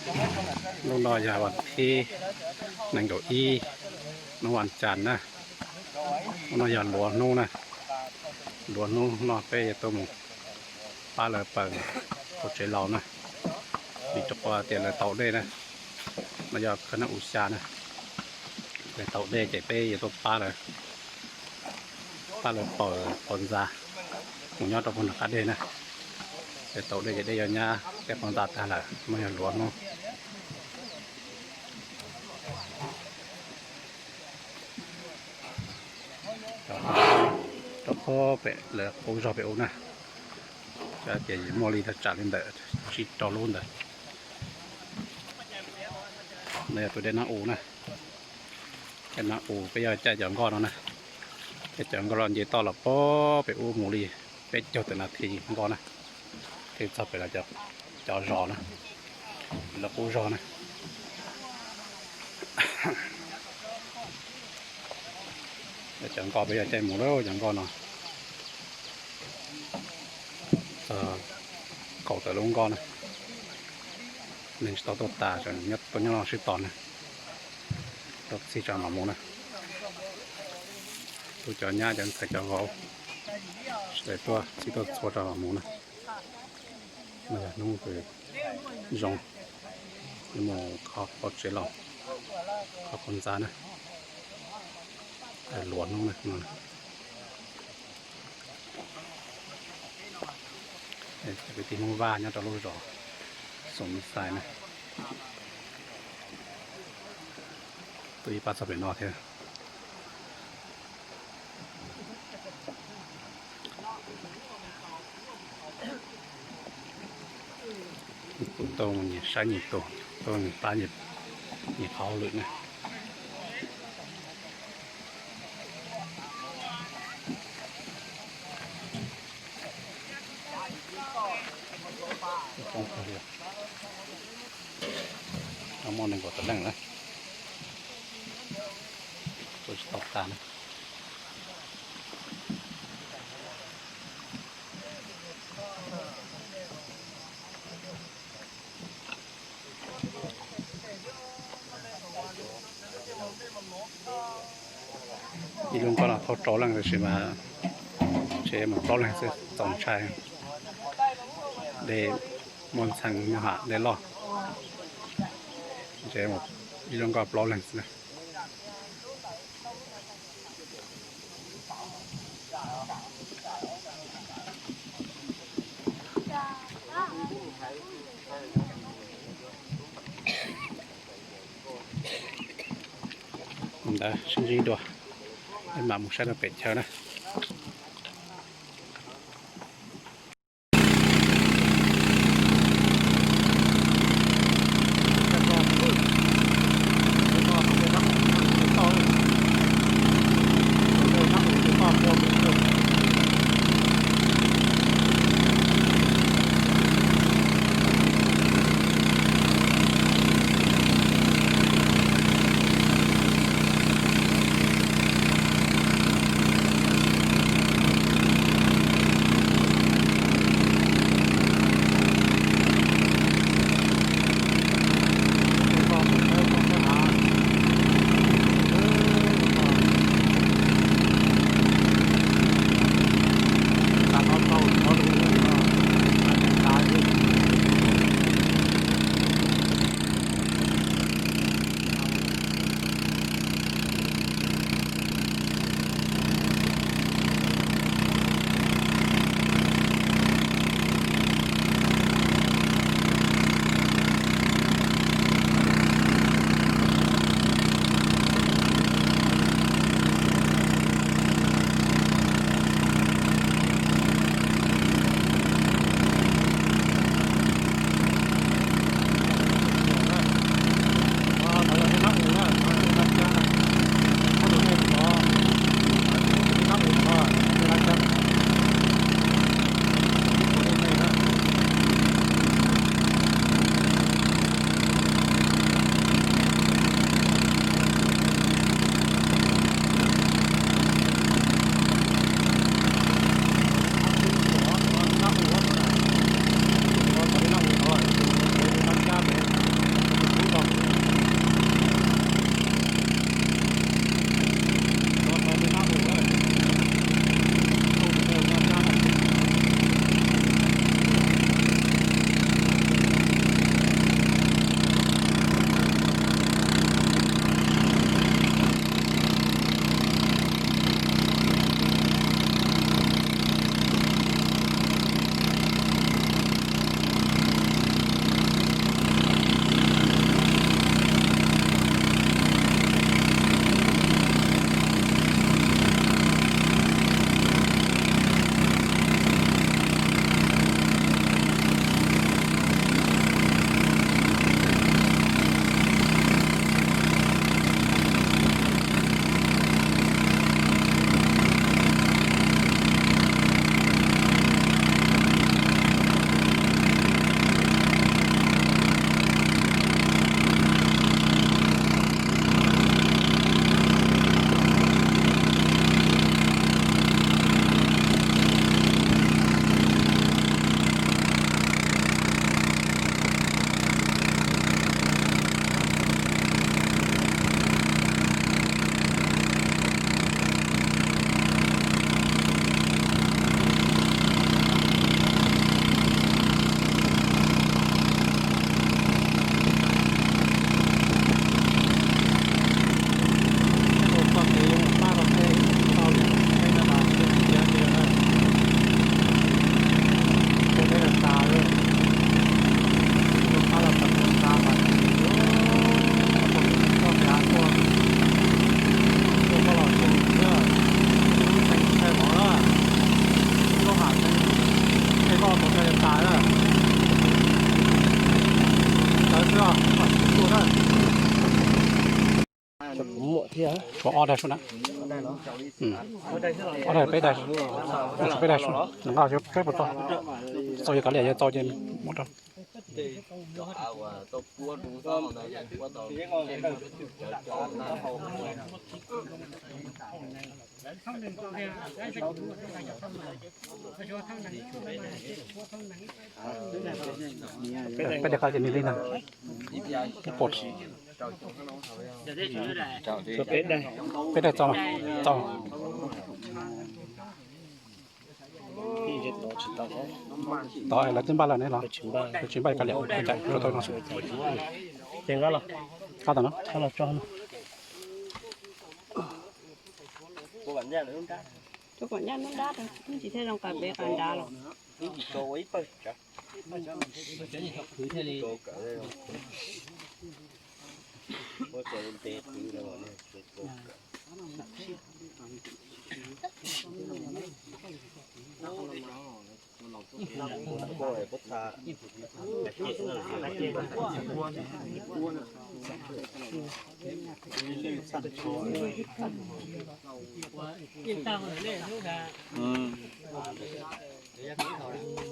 Hnub no yog vas thib nees nkaum ib, hnub vas cas na. Hnub no yog luav hnub na. Luav hnub no peb yuav tuaj mus pab lawv paws hauv tsev laus na, vim rau qhov tias lawv tau dej na. No yog khawb nab u xya na. Lawv tau dej ces peb yuav tuaj pab lawv, pab lawv paws qhov ntxa mus nyob rau puag nram qab deg na. Lawv tau dej ces dej yuav nyab tej qhov ntxa tag lawm, no yog luav hnub. Rau puag pem lawv qub zog pem ub na, ces muaj li thaj tsam li ntawm tsib rau lub ntawd. No yog tus dej nab u na. Dej nab u peb yuav caij cov nkoj no na. Caij cov nkoj los nce toj los puag pem ub mus li peb caug tawm nas this nkoj na, thiaj txog pem lawv cov zos na, lawv qub zog na. Cov nkoj peb yuav caij mus lawm, cov nkoj no txog kaum tawm lub nkoj na. Neeg tsis tau tuaj tas, tuaj nyob no sib tos na, rau txij tsa mam mus na. Tus cov nyab cov ntxhais cov vauv sawv daws tuaj txij tuaj txhua tsa mam mus na. No yog hnub kws zoo, yuav mus kho qhov tsev laus, kho qhov ntxa na. Luav hnub na. Cov kwv tij Hmoob Vaj nyob rau lub zos Xoom Xais na, tuaj ib pab txog pem no thiab. Tus tuaj nyias saib nyias tus, tuaj nyias pab nyias qhov hauj lwm na. Muaj nees nkaum tawm leej na, tuaj tsis tau tas na. Ib lub nkoj no thauj rau leej tab sis mas tsev mus plaub leeg xwb txaus ntshai. Dej muaj ntxhee muaj ham dej loj, tsev mus ib lub nkoj plaub leeg xwb na. Ntawd sib ntsib dua, peb mam mus saib rau pem chaw na. Tshuav ob daig sub na. Ob daig peb daig, tshuav peb daig sub, nqa peb puas txog? Txaus yog kav liam yog txaus ces mus rau. Peb daig qab ces nws li no. Peb daig txaus, txaus. Tod lawv twb npaj lawm ne los? Lawv tsis npaj kav liam, tsuav tau no. Qab tau no. Cov kaum ncaj nruab nrab, tsis thiaj zoo qas peb qas nrad los.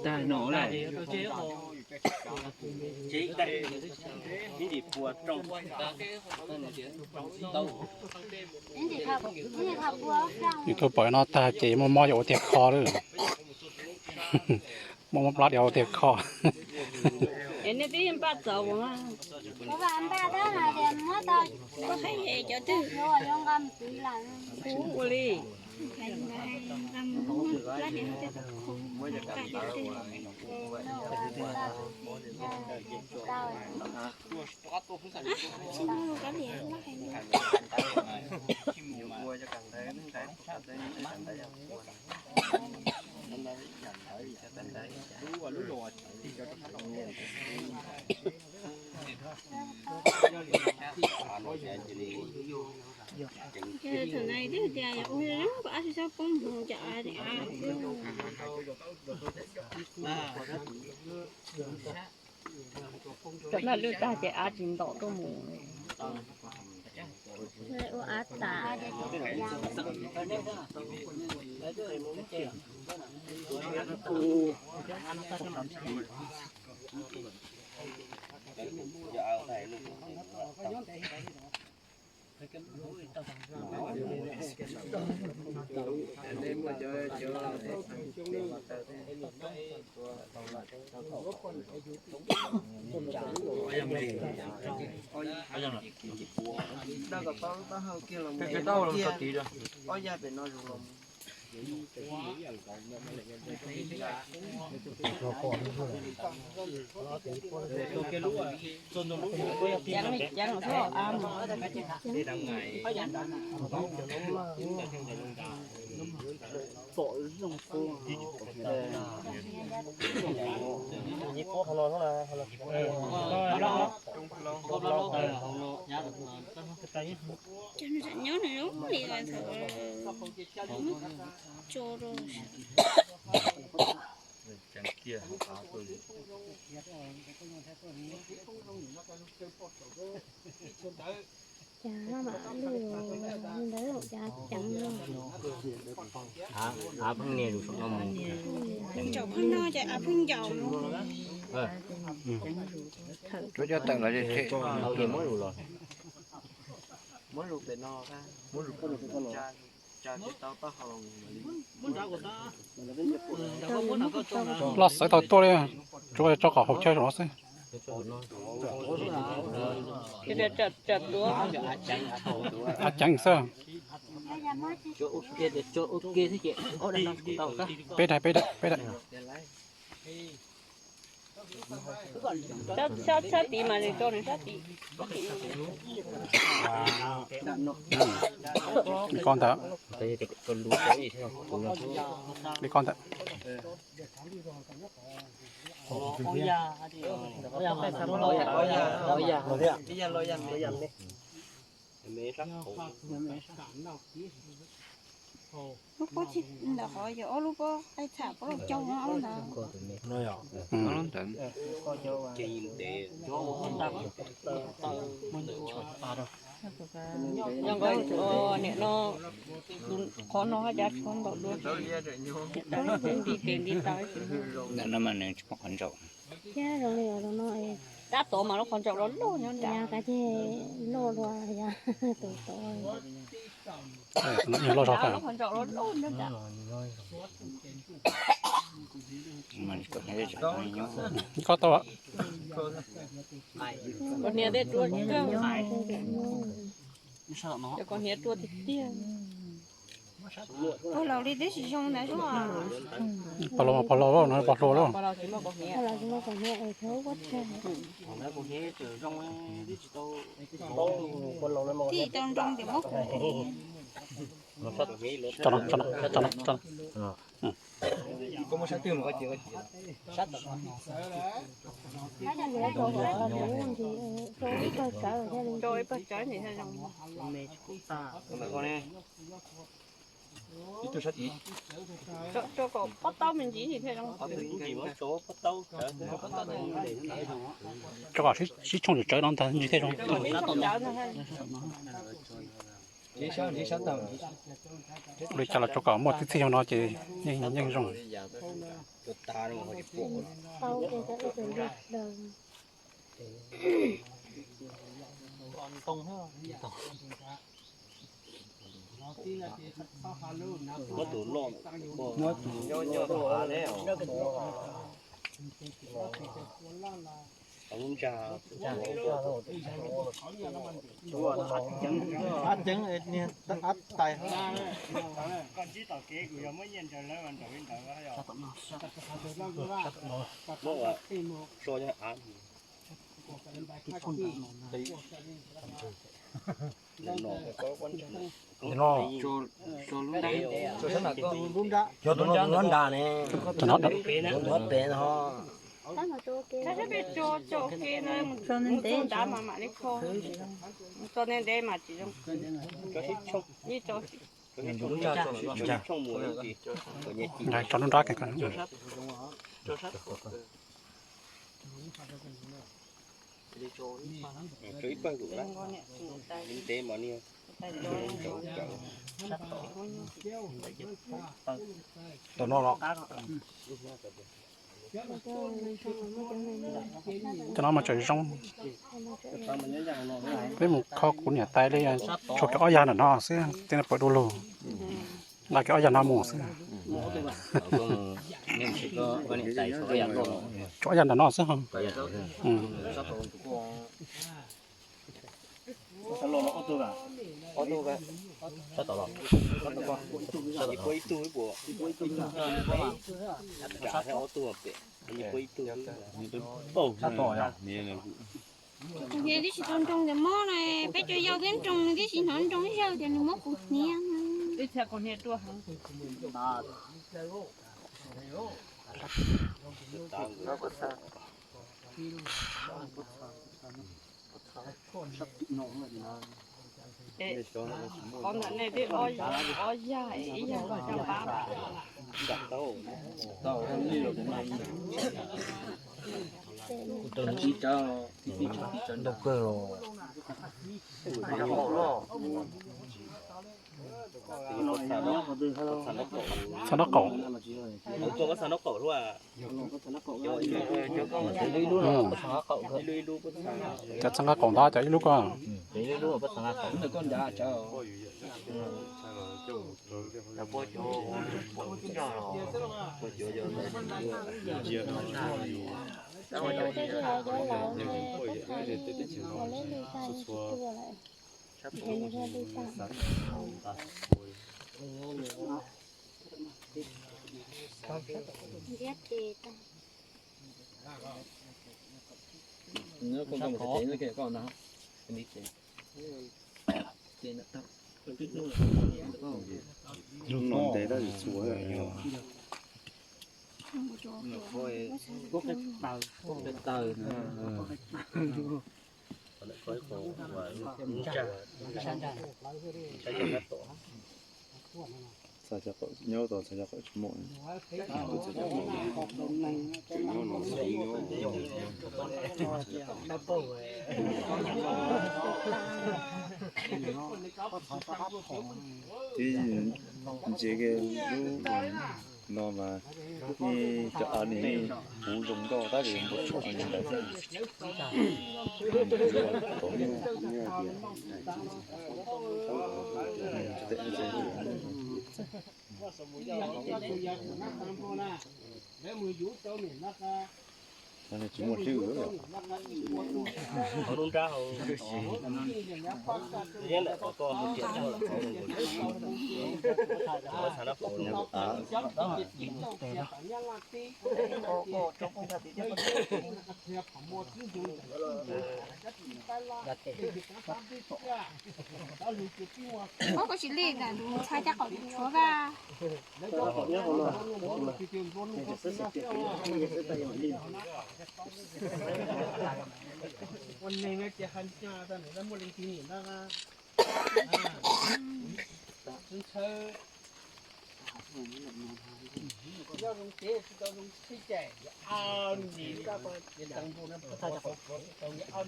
Tag no lawm. Yus tuaj pom no tag ces muaj mob yuav ua tiag kho lawm. Muaj mob plab diav ua tiag kho. Nej twb npaj txaus. Ua li. Thaum no twb tias yog ua zoo kom av tsis txhob poob hmoov ces av xwb. Cov ntaj lwj tag ces av tsis ntom tuaj mus. Ua av tas. Nyob nws zoo li thaum tso rau. Cas maj mam lwj ntawd cas ceev no. Av pheej nias zus saum no mus. Ncaum pheej no ces av pheej ncaum no. Cov cov tawm los ces muab zus los. Muab zus pem no, muab zus pem no. Loj xaiv tau tuaj li, tsuas tso kom haus chaw saum no xwb. Av ceev xwb. Peb daim, peb daim, peb daim. Sab tid mas nws rau nws sab tid. Li ko ntawd. Li ko ntawd. Lub pob txha ntawm qhov yog ob lub pob qaib txha pob loj cau no ob lub ntawd. No yog ob lub ntawd. Niam no, qhov no haj cas tshuav ntau dua. Nti tes nti taw. Ntawm no mas nws tsis muaj qhov ntsaum. Thiab zoo li no, tab tom mas lub qhov ntsaum los loj nyob nrad. Yog kav tsij loj dua yog tus tod. Loj zog thiab. Lub qhov ntsaum los loj nyob nrad. Koj tau. Kom hniav tej rua kawg. Kom hniav rua tiag tiag. Pog laus li twb tsis zoo ntawd. Pog laus, pog laus no pog hluas lauj. Pog laus tsis muaj kom hniav es thov ua tshaj. Tij tau nroo tias muab kuv hniav. Tso no, tso no, tso no, tso no. Rau ib pawg tsawb ntsis thiaj zoo. Rau kom pob taub me ntsis thiaj zoo. Rau kom sib tshooj tsawv no ntag ntsis thiaj zoo. Ua li cas los rau kom muaj tib txhij zoo no ces yeej zoo. Ab ceeb niag ab tais. Cov no, cov no, cov no pem no. Tso ntev mas mam li kho, tso ntev ntev mas tsis zoo. Tso lub nrab. Tom no los. Cov no mas tseem zoo. Peb mus kho kuv niam tais li, tshuav kiag ob yag ntawm no xwb, tej no pawv du lug. Nqa kiag ob yag no mus xwb. Tshuav ob yag ntawm no xwb. Kuv hniav tib si tau nroo tias mob na, peb cov yau twb nroo nws tib si hnov nroo ib zaug tias nws muab kuv hniav. Qhov ntawm nej twb ob yag, ib yag los caj pab. Ntau kawg los. Txhab nraub qaum. Cov txhab nqaj qaum ntawd cov ib lub ko. Hnub no ntev tab sis txhua yog peb taw, ntsa, ntsa tom. Txog cov qaum nyob tau, txog cov qaum tsis muaj. Twb ntsia kiag lub no mas cov av ni puv zoo nkauj tab sis npau suav li ntawd xwb. Tsis muaj hlwb. Koj koj tsis li ntawm tus ntxhais caj qaum tshuav vaj.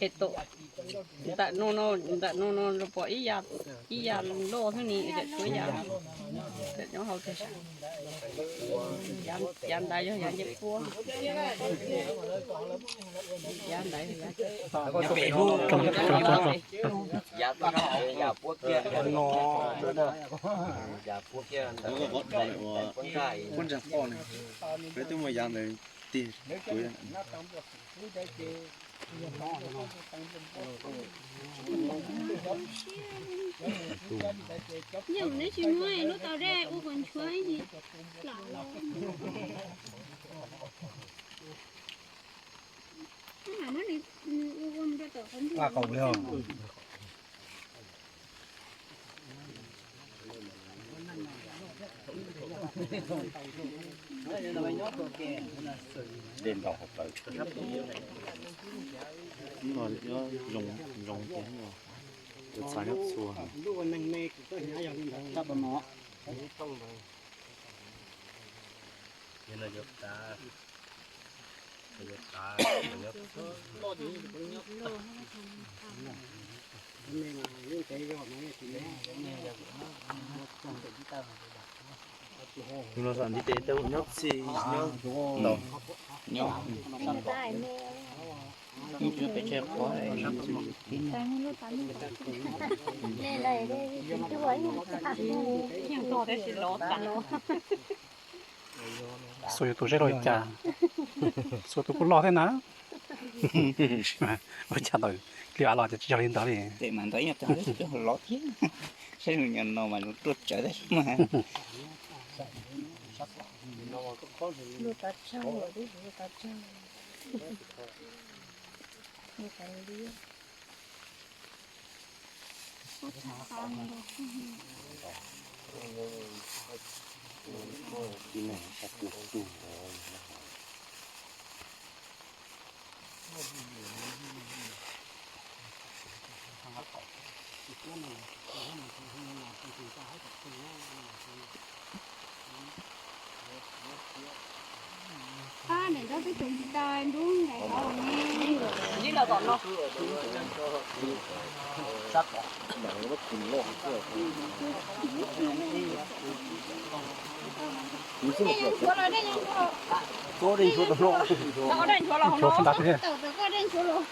Es tus ntawm no no, ntawm no no pom ib yam, ib yam loj xwb ni, tshuav yam, nyob hauv tiag. Yav ntawd yog yav ncej puab. Yav ntawd yog yav Yav puab kiag, yav puab kiag ntawd, puab ntsa poj ne, peb twb muaj yav ntawd tiag kuv. Yog neb tsis muab lub tau dej ua kom nchuav ib lam los. Neb mam muab nws ua ua mus rau tom qhov ncauj. Dej ntaus hauv plawv. Nyob zoo, zoo tiag, txhua nyob txhua. Tus no xam ntiv tes tej nyob txhij nyob ntau. Nyob peb tsheb qhuav. Xuas yus tus zeb los cas, xuas tus kuj loj thiab na. Ua cas ntawd li av los ces tsis yog li ntawd li. Tes mas ntawd yog lov thiab, saib nws nyob no mas tuaj tsawv tab sis mas. Pab ntawm nrog peb tus tsis tau nrub nraim hauv ne. Dej nchuav los, dej nchuav los, dej nchuav los, dej nchuav los.